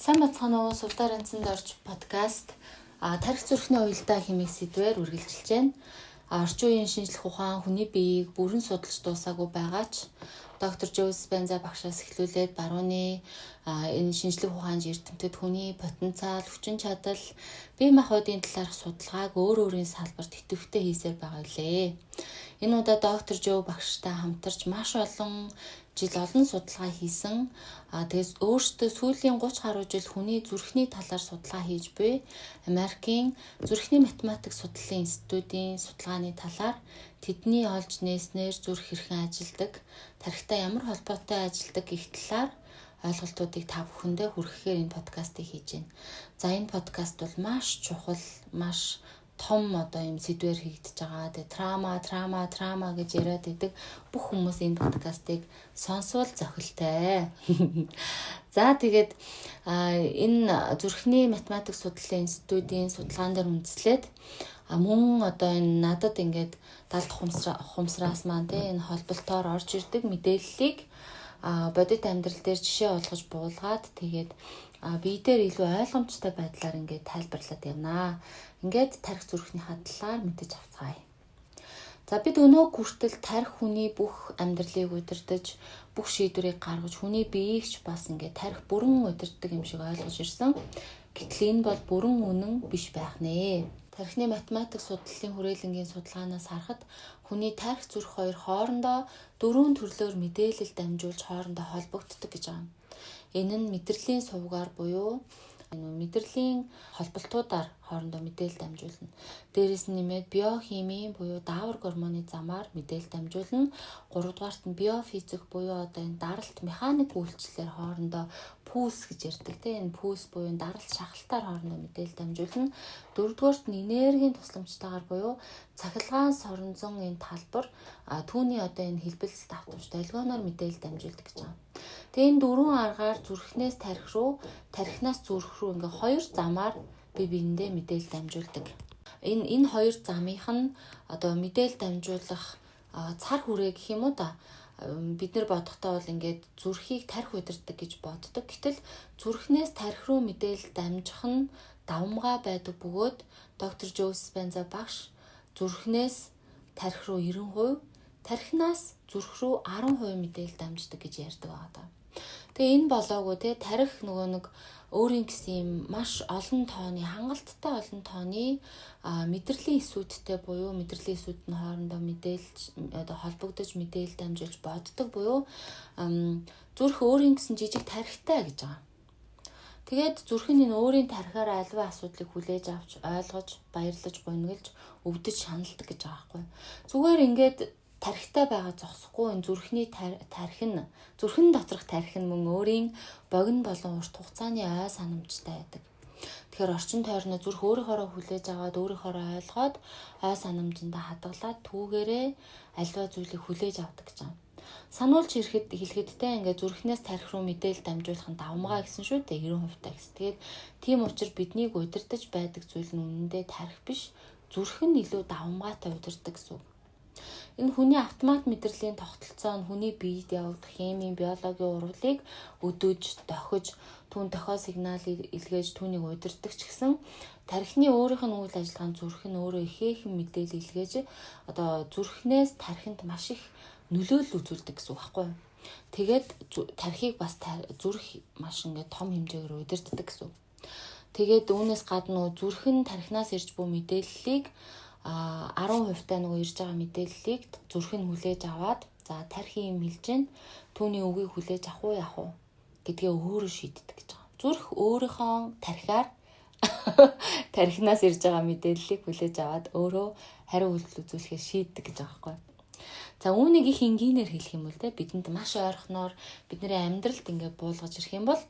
Сайн бацгаана уу? Сувдар янзанд орж подкаст тарих зүрхний уялдаа хэмээх сэдвээр үргэлжилж байна. Орчин үеийн шинжлэх ухаан хүний биеийг бүрэн судалж дуусаагүй байгаа ч доктор Жо Диспенза багшаас эхлүүлээд барууны энэ шинжлэх ухаанд эрдэмтэд хүний потенциал, хүчин чадал, бие махбодын талаарх судалгааг өөр өөрийн салбарт идэвхтэй хийсээр байгаа үлээ. Энэ удаа доктор Жо багштай хамтарч маш олон жил олон судалгаа хийсэн. Тэгээс өөртөө сүүлийн 30 гаруй жил хүний зүрхний талаар судалгаа хийж буй Америкийн зүрхний математик судлалын институтын судалгааны талаар тэдний олж нээснээр зүрх хэрхэн ажилладаг, тархитай ямар холбоотой ажилладаг гэх талаар ойлголтуудыг та бүхэндээ хүргэхээр энэ подкастыг хийж байна. За, энэ подкаст бол маш чухал, маш том одоо юм сэдвээр хийгдэж байгаа. Тэгээ трама, трама, трама гэж яриад идэг бүх хүмүүс энэ подкастыг сонсвол зохилтой. За, тэгээд энэ зүрхний математик судлалын институтын судалгаан дээр үндэслээд мөн одоо энэ надад ингээд далд ухамсараас маань те энэ холболтоор орж ирдэг мэдээллийг бодит амьдрал дээр жишээ болгож буулгаад, тэгээд бие дээр илүү ойлгомжтой байдлаар ингээд тайлбарлаад явнаа. Ингээд тарих зүрхнийхаа талаар мэдэж авцгаая. За, бид өнөө хүртэл тарих хүний бүх амьдралыг удирдах, бүх шийдвэрийг гаргаж, хүний биеийг ч бас ингээд тарих бүрэн удирддаг юм шиг ойлгож ирсэн. Гэтэл энэ бол бүрэн үнэн биш байх нэ. Тархины математик судлалын хүрээлэнгийн судалгаанаас харахад хүний тарих, зүрх хоёр хоорондоо дөрвөн төрлөөр мэдээлэл дамжуулж хоорондоо холбогддог гэж байгаа юм. Энэ нь мэдрэлийн сувгаар буюу мэдрэлийн холболтуудаар хоорондоо мэдээлэл дамжуулна. Дээрээс нь нэмээд биохимийн буюу даавар гормоны замаар мэдээлэл дамжуулна. Гуравдугаарт нь биофизик буюу одоо энэ даралт, механик үйлчлэлээр хоорондоо пульс гэж ярьдаг тийм, энэ пульс буюу даралт шахалтаар хоорондоо мэдээлэл дамжуулна. Дөрөвдүгээрт нь энергийн тусламжтайгаар буюу цахилгаан соронзон энэ талбар, түүний одоо энэ хэлбэлзэлт автомж долгионоор мэдээлэл дамжуулдаг гэж байгаа. Тэгээ энэ дөрвөн аргаар зүрхнээс тархи руу, тархинаас зүрх рүү ингээ хоёр замаар бие биендээ мэдээлэл дамжуулдаг. Энэ хоёр замынх нь одоо мэдээлэл дамжуулах цар хүрээ гэх юм уу да. Бид нар бодохдоо бол ингээд зүрхийг тархи удирддаг гэж боддог. Гэтэл зүрхнээс тархи руу мэдээлэл дамжих нь давамгай байдаг бөгөөд доктор Жо Диспенза багш зүрхнээс тархи руу 90%, тархинаас зүрх рүү 10% мэдээлэл дамждаг гэж ярьдаг байгаа даа. Тэгээ энэ болоогүй те, тархи нөгөө нэг өөрийн гэсэн юм маш олон тооны, хангалттай олон тооны мэдрэлийн эсүүдтэй буюу мэдрэлийн эсүүд нь хоорондоо мэдээлж одоо холбогдож, мэдээлэл дамжуулж боддог буюу зүрх өөрийн гэсэн жижиг тархитай гэж байгаа. Тэгээд зүрх нь энэ өөрийн тархиараа альва асуудлыг хүлээж авч, ойлгож, баярлаж, гуниглаж, өвдөж шаналдаг гэж байгаа байхгүй. Зүгээр ингээд тархитай байгаа зогсохгүй, энэ зүрхний тархи нь, зүрхэн доторх тархи нь мөн өөрийн богино болон урт хугацааны ой санамжтай байдаг. Тэгэхээр орчин тойрноо зүрх өөрийнхоороо хүлээж аваад, өөрийнхоороо ойлгоод, ой санамжиндаа хадгалаад, түүгээрээ альва зүйлийг хүлээж авдаг гэж байгаа. Сануулж ирэхэд хэлэхэд те, ингээд зүрхнээс тархи руу мэдээлэл дамжуулах нь давамгай гэсэн шүү дээ, 90% та гэсэн. Тэгээд тийм учраас биднийг удирдах байдаг зүйл нь үнэндээ тархи биш, зүрх нь илүү давамгайтай удирддаг гэсэн үг. Энэ хүний автомат мэдрэлийн тогтолцоо нь хүний биед явагдах химийн, биологийн урвалыг өдөөж, дохиж, түүн дохио сигнал илгээж, түүнийг удирдах ч гэсэн тархины өөрийнх нь үйл ажиллагаанд зүрх нь өөрөө ихээхэн мэдээлэл илгээж, одоо зүрхнээс тархинд маш их нөлөөлөл үзүүлдэг гэсэн үг байхгүй юу? Тэгээд тархийг бас зүрх маш ингээд том хэмжээгээр удирддаг гэсэн үг. Тэгээд үүнээс гадна зүрх нь тархинаас ирж буй мэдээллийг 10% та нөгөө ирж байгаа мэдээллийг зүрх нь хүлээж аваад, за, тархи юм хэлж гэн, түүний үгийг хүлээж авах уу, яах уу гэдгээ өөрөө шийддэг гэж байгаа. Зүрх өөрийнхөө тархиар тархинаас ирж байгаа мэдээллийг хүлээж аваад өөрөө хариу үйлдэл үзүүлэхээр шийддэг гэж байгаа байхгүй. За, үүнийг их энгийнээр хэлэх юм бол те, бидэнд маш ойрхоноор бидний амьдралд ингээд буулгаж ирэх юм бол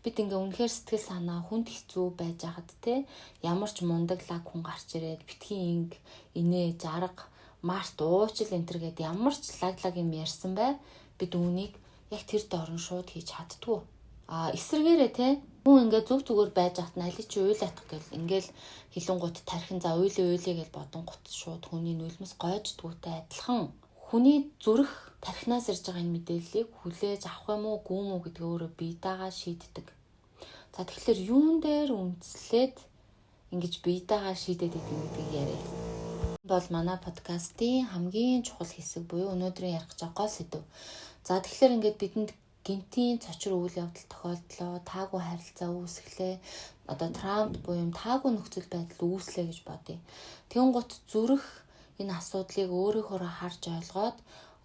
бид ингээ үнэхээр сэтгэл санаа хүнд хэцүү байж хахад те, ямар ч мундаг лаг хүн гарч ирээд битгий инг, инээ, жарга, март, уучил энэ төр гээд ямар ч лаг лаг юм ярьсан бай, бид үүнийг яг тэр дорн шууд хийж чаддгүй. А эсрэгээрээ те, хүн ингээ зүг зүгээр байж хат нали чи уйлаатах гэл ингээл хилэнгуут тархин за уйлээ, уйлээ гэж бодонгот шууд хүний нүлмэс гойждгүйтэй адилхан хүний зүрх тархинаас ирж байгаа энэ мэдээллийг хүлээж авах юм уу, гүм үү гэдгээ өөрөө бие дагаа шийддэг. За, тэгэхээр юун дээр үндэслээд ингэж биедагаа шийдээд идэг гэдгийг яриа. Бол манай подкастын хамгийн чухал хэсэг буюу өнөөдрийн ярих гэж байгаа гол сэдэв. За, тэгэхээр ингээд бидэнд гэнэтийн цочор үйл явдал тохиолдлоо, таагүй харилцаа үүсгэлээ, одоо Трамп буюу юм таагүй нөхцөл байдал үүслээ гэж бодъё. Тэнгүүт зүрх энэ асуудлыг өөрийнхөө харж ойлгоод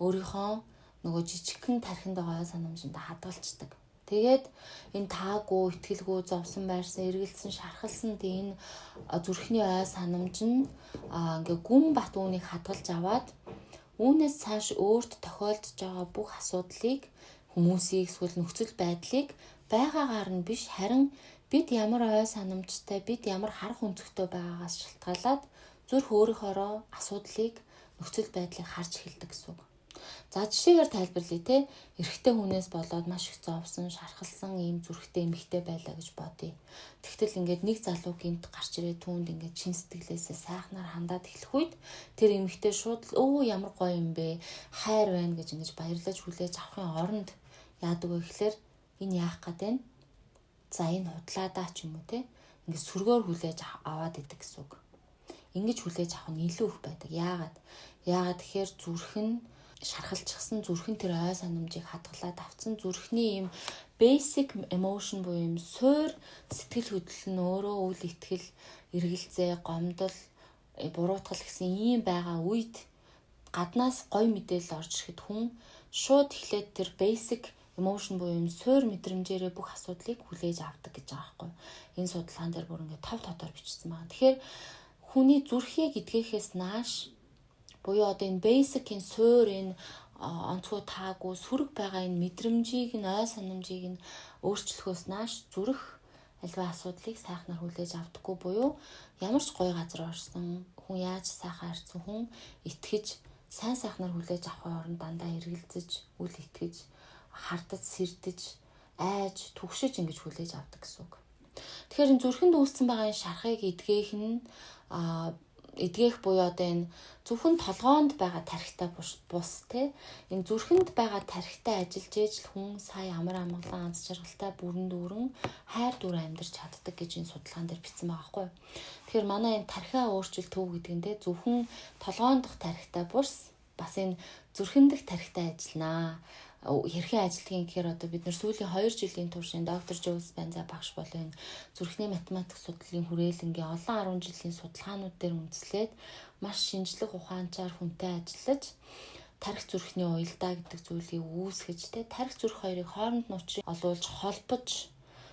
өөрийнхөө нөгөө жижигхэн тархинд байгаа санамжинд хадгалцдаг. Тэгээд энэ таагүй, итгэлгүй, зовсон байрсан, эргэлдсэн, шархалсан тийм энэ зүрхний ой санамж нь ингээ гүн бат үүнийг хадгалж аваад үүнээс цааш өөрт тохиолдож байгаа бүх асуудлыг, хүмүүсийг эсвэл нөхцөл байдлыг байгаагаар нь биш, харин бид ямар ой санамжтай, бид ямар харах өнцөгтэй байгаагаас шалтгаалаад зүрх өөрийнхоороо асуудлыг, нөхцөл байдлыг харж эхэлдэг гэсэн үг. За, жишээгээр тайлбарлая те. Эрэгтэй хүнээс болоод маш их зовсон, шархалсан ийм зүрхтэй эмэгтэй байлаа гэж бодъё. Тэгтэл ингээд нэг залуу гинт гарч ирээд түүнд ингээд чин сэтгэлээсээ сайхнаар хандаад эхлэх үед тэр эмэгтэй шууд өө ямар гоё юм бэ? Хайр байна гэж ингэж баярлаж хүлээж авахын оронд яадаг вэ гэхээр энэ яах гээд байна? За, энэ худлаадаа ч юм уу те. Ингээд сөргөөр хүлээж аваад идэг гэсэн үг. Ингэж хүлээж авах нь илүү их байдаг. Яагаад? Яагаад тэгэхээр зүрх нь шархалчихсан, зүрхэн тэр ой санамжийг хадгалаад авцсан, зүрхний ийм basic emotion буюу юм суур сэтгэл хөдлөл нь өөрөө үл итгэл, эргэлзээ, гомдол, буруутгал гэсэн ийм байгаа үед гаднаас гоё мэдээлэл орж ирэхэд хүн шууд эхлээд тэр basic emotion буюу юм суур мэдрэмжээрээ бүх асуудлыг хүлээж авдаг гэж байгаа байхгүй. Энэ судалгаан дээр бүр ингээд тов тодор бичсэн байгаа. Тэгэхээр хүний зүрхийг эдгэхээс нааш буюу одоо энэ basic-ийн суур энэ онцгой таагүй сөрөг байгаа энэ мэдрэмжийг нь, ой санамжийг нь өөрчлөхөөс нааш зүрх альва асуудлыг сайхнаар хүлээж авдаггүй буюу ямар ч гоё газар орсон хүн, яаж сайхан харьцсан хүн итгэж сайн сайхнаар хүлээж авахын оронд дандаа эргэлзэж, үл итгэж, хардаж, сэрдэж, айж, түгшиж ингэж хүлээж авдаг гэсэн үг. Тэгэхээр энэ зүрхэнд үүссэн байгаа энэ шархыг эдгээх нь эдгээх буюу одоо энэ зөвхөн толгоонд байгаа тархитай бус те, энэ зүрхэнд байгаа тархитай ажиллаж ээж л хүн сая амар амгалан, аз жаргалтай, бүрэн дүүрэн хайр дүүрэн амьдарч чаддаг гэж энэ судалгаан дээр бичсэн байгаа байхгүй. Тэгэхээр манай энэ тархиа өөрчлөлт төв гэдэг нь те, зөвхөн толгоон дох тархитай бус, бас энэ зүрхэн дэх тархитай ажилланаа. Хэрхэн ажилладгийг гэхээр одоо бид нар сүүлийн 2 жилийн турш энэ доктор Жо Диспенза багш болон энэ зүрхний математик судлалын хүрээлэнгийн олон 10 жилийн судалгаанууд дээр үндэслээд маш шинжлэх ухаанчаар хүнтэй ажиллаж тархи зүрхний уялдаа гэдэг зүйлийг үүсгэж те, тархи зүрх хоёрыг хооронд нь учрыг олуулж холбож,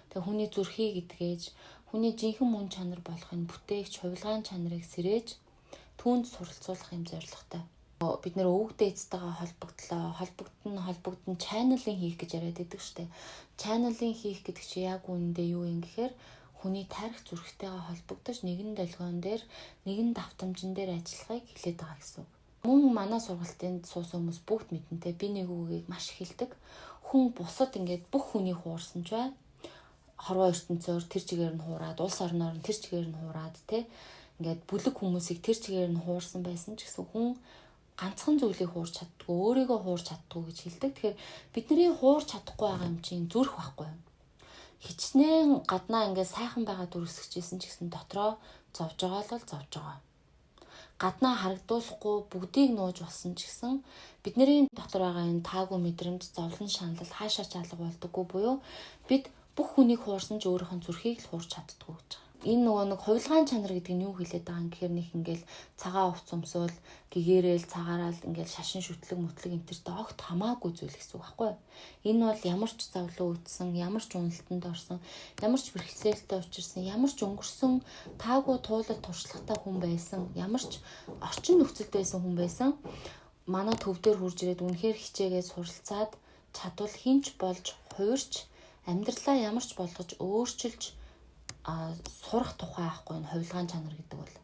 тэг хүний зүрхийг эдгэж, хүний жинхэнэ мөн чанар болох энэ бүтээгч хувилгаан чанарыг сэрээж түүнд суралцуулах юм зорилготой. Бид нэр өвөг дээдстэйгээ холбогдлоо, холбогдсон channeling хийх гэж яриад байдаг штэ. Channeling хийх гэдэг чинь яг үүндээ юу юм гэхээр хүний тархи зүрхтэйгээ холбогдож нэгэн долгион дээр, нэгэн давтамжин дээр ажиллахыг хэлээд байгаа гэсэн үг. Мөн манай сургалтын суусан хүмүүс бүгд мэдэнтэй, би нэг үгийг маш их хэлдэг. Хүн бусад ингээд бүх хүний хуурсан ч бай. Хорвоо ертөнцөөр тэр чигээр нь хуураад, улс орноор нь тэр чигээр нь хуураад те, ингээд бүлэг хүмүүсийг тэр чигээр нь хуурсан байсан ч гэсэн хүн ганцхан зүйлийг хуурч чаддгүй, өөрийгөө хуурч чаддгүй гэж хэлдэг. Тэгэхээр бидний хуурч чадахгүй байгаа юм чинь зүрх байхгүй юу? Хичнээн гаднаа ингээд сайхан байгаа дүрсгэжсэн ч гэсэн дотроо зовж байгаа л бол зовж байгаа. Гаднаа харагдуулахгүй бүгдийг нууж болсон ч гэсэн бидний дотор байгаа энэ таагүй мэдрэмж, зовлон, шаналл хаашаа ч алга болдоггүй буюу бид бүх хүнийг хуурсан ч өөрийнх нь зүрхийг л хуурч чаддгүй гэж байгаа. Энэ нөгөө нэг хувилгаан чанар гэдэг нь юу хэлээд байгаа юм гэхээр нэг ингээл цагаан хувц өмсөөл гэгээрэл цагаараа л ингээл шашин шүтлэг мүтлэг энтертэй огт хамаагүй зүйл гэсэн үг байхгүй юу? Энэ бол ямар ч зовлон үтсэн, ямар ч уналтанд орсон, ямар ч бэрхшээлтэй учирсан, ямар ч өнгөрсөн таагүй туулал туршлагатай хүн байсан, ямар ч орчин нөхцөлд байсан хүн байсан манай төв дээр хурж ирээд үнэхээр хичээгээ суралцаад чадвал хинч болж хувирч амьдралаа ямар ч болгож өөрчилж сурах тухай аахгүй энэ хувилгаан чанар гэдэг бол.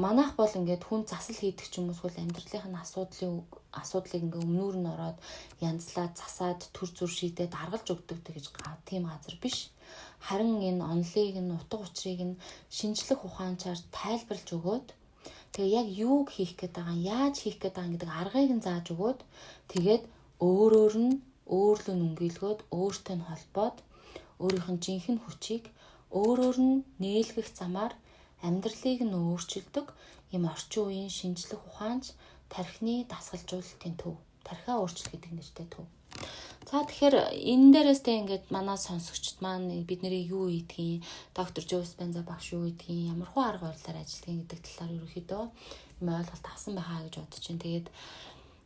Манайх бол ингээд хүн засал хийдэг ч юм уу эсвэл амьдралынх нь асуудлыг ингээ өмнөр нь ороод янзлаад засаад төр зүр шийдээд аргалж өгдөг гэж тийм газар биш. Харин энэ онолыг нь, утга учирыг нь шинжлэх ухаанчаар тайлбарлаж өгөөд, тэгээ яг юуг хийх гээд байгаа, яаж хийх гээд байгаа гэдэг аргыг нь зааж өгөөд, тэгээд өөрөөр нь өөрлөө нь өнгөлгөөд өөртөө нь холбоод өөрийнх нь жинхэнэ хүчийг өөрөөр нь нээлгэх замаар амьдралыг нь өөрчилдөг юм орчин үеийн шинжлэх ухаанч тархины дасгалжуулалтын төв. Тархиа өөрчлөх гэдэг нэртэй төв. За, тэгэхээр энэ дээрээс тэ ингээд манай сонсогчд маань бид нарыг юу хийдгийг, доктор Жо Диспенза багш юу хийдгийг, ямар хуу арга барилаар ажилладаг гэдэг талаар ерөнхийдөө юм ойлголт авсан байхаа гэж бодож байна. Тэгээд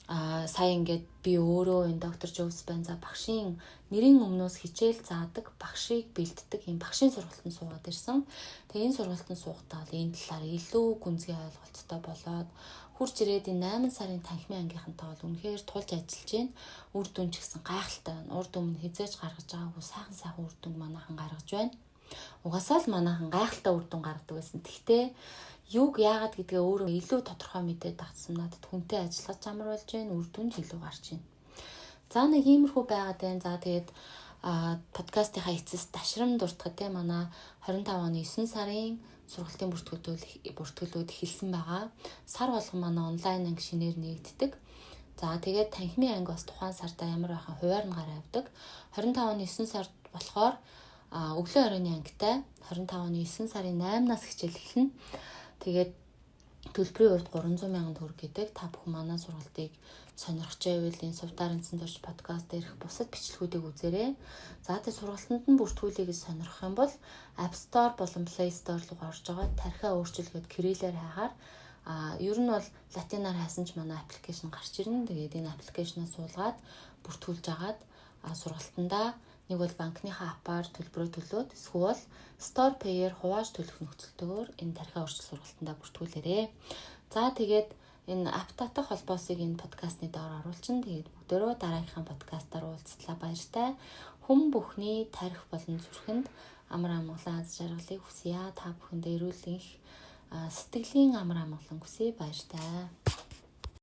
сая ингээд би өөрөө энэ доктор Жо Диспенза багшийн нэрийн өмнөөс хичээл заадаг, багшийг бэлддэг юм багшийн сургалтанд суугаад ирсэн. Тэгээ энэ сургалтанд суухдаа л энэ талаар илүү гүнзгий ойлголттой болоод хурж ирээд энэ 8 сарын танхимын ангийнхантай бол үнэхээр тулж ажиллаж байна. Үр дүн ч гэсэн гайхалтай байна. Үр дүн нь хизээж гаргаж байгаагүй сайхан сайхан үр дүн манайхан гаргаж байна. Угаасаа л манайхан гайхалтай үр дүн гаргадаг байсан. Тэгтээ юуг яагаад гэдгээ өөрөө илүү тодорхой мэдээд авсан, надад хүнтэй ажиллах амар болж байна. Үр дүн ч илүү гарч байна. За, нэг иймэрхүү байгаад байна. За, тэгээд подкастынхаа эцэс дашрам дуртахад те манай 25 оны 9 сарын сургалтын бүртгүүлүүд эхэлсэн байгаа. Сар болгон манай онлайн анги шинээр нэгддэг. За, тэгээд танхимын анги бас тухайн сарда ямар байхан хувиар нь гараа явдаг. 25 оны 9 сард болохоор өглөө оройн ангитай 25 оны 9 сарын 8-наас хичээл эхэлнэ. Тэгээд төлбөрийн хувьд 300 мянган төгрөг гэдэг. Та бүхэн манай сургалтыг сонирхож байвал энэ Сувдаар үндсэн дорж подкаст дээрх бусад бичлэгүүдийг үзээрэй. За, тэгээ сургалтанд нь бүртгүүлэхийг сонирхох юм бол App Store болон Play Store руу орж байгаа тархиа өөрчилгээд кириллээр хайхаар, ер нь бол латинаар хайсан ч манай application гарч ирнэ. Тэгээд энэ application аа суулгаад бүртгүүлж агаад сургалтандаа нэг бол банкныхаа app аар төлбөрөө төлөөд, эсвэл Store Pay-ээр хувааж төлөх нөхцөлтэйгээр энэ тархиа өөрчлөлт сургалтандаа бүртгүүлээрэй. За, тэгээд энэ app татах холбоосыг энэ подкастны доор оруулчин. Тэгээд бүгдөө дараагийнхаа подкастаар уулзтлаа, баяртай. Хүн бүхний тархи болон зүрхэнд амар амгалан, аз жаргалыг хүсье. Та бүхэндээ эрүүл энх, сэтгэлийн амар амгалан хүсье. Баяртай.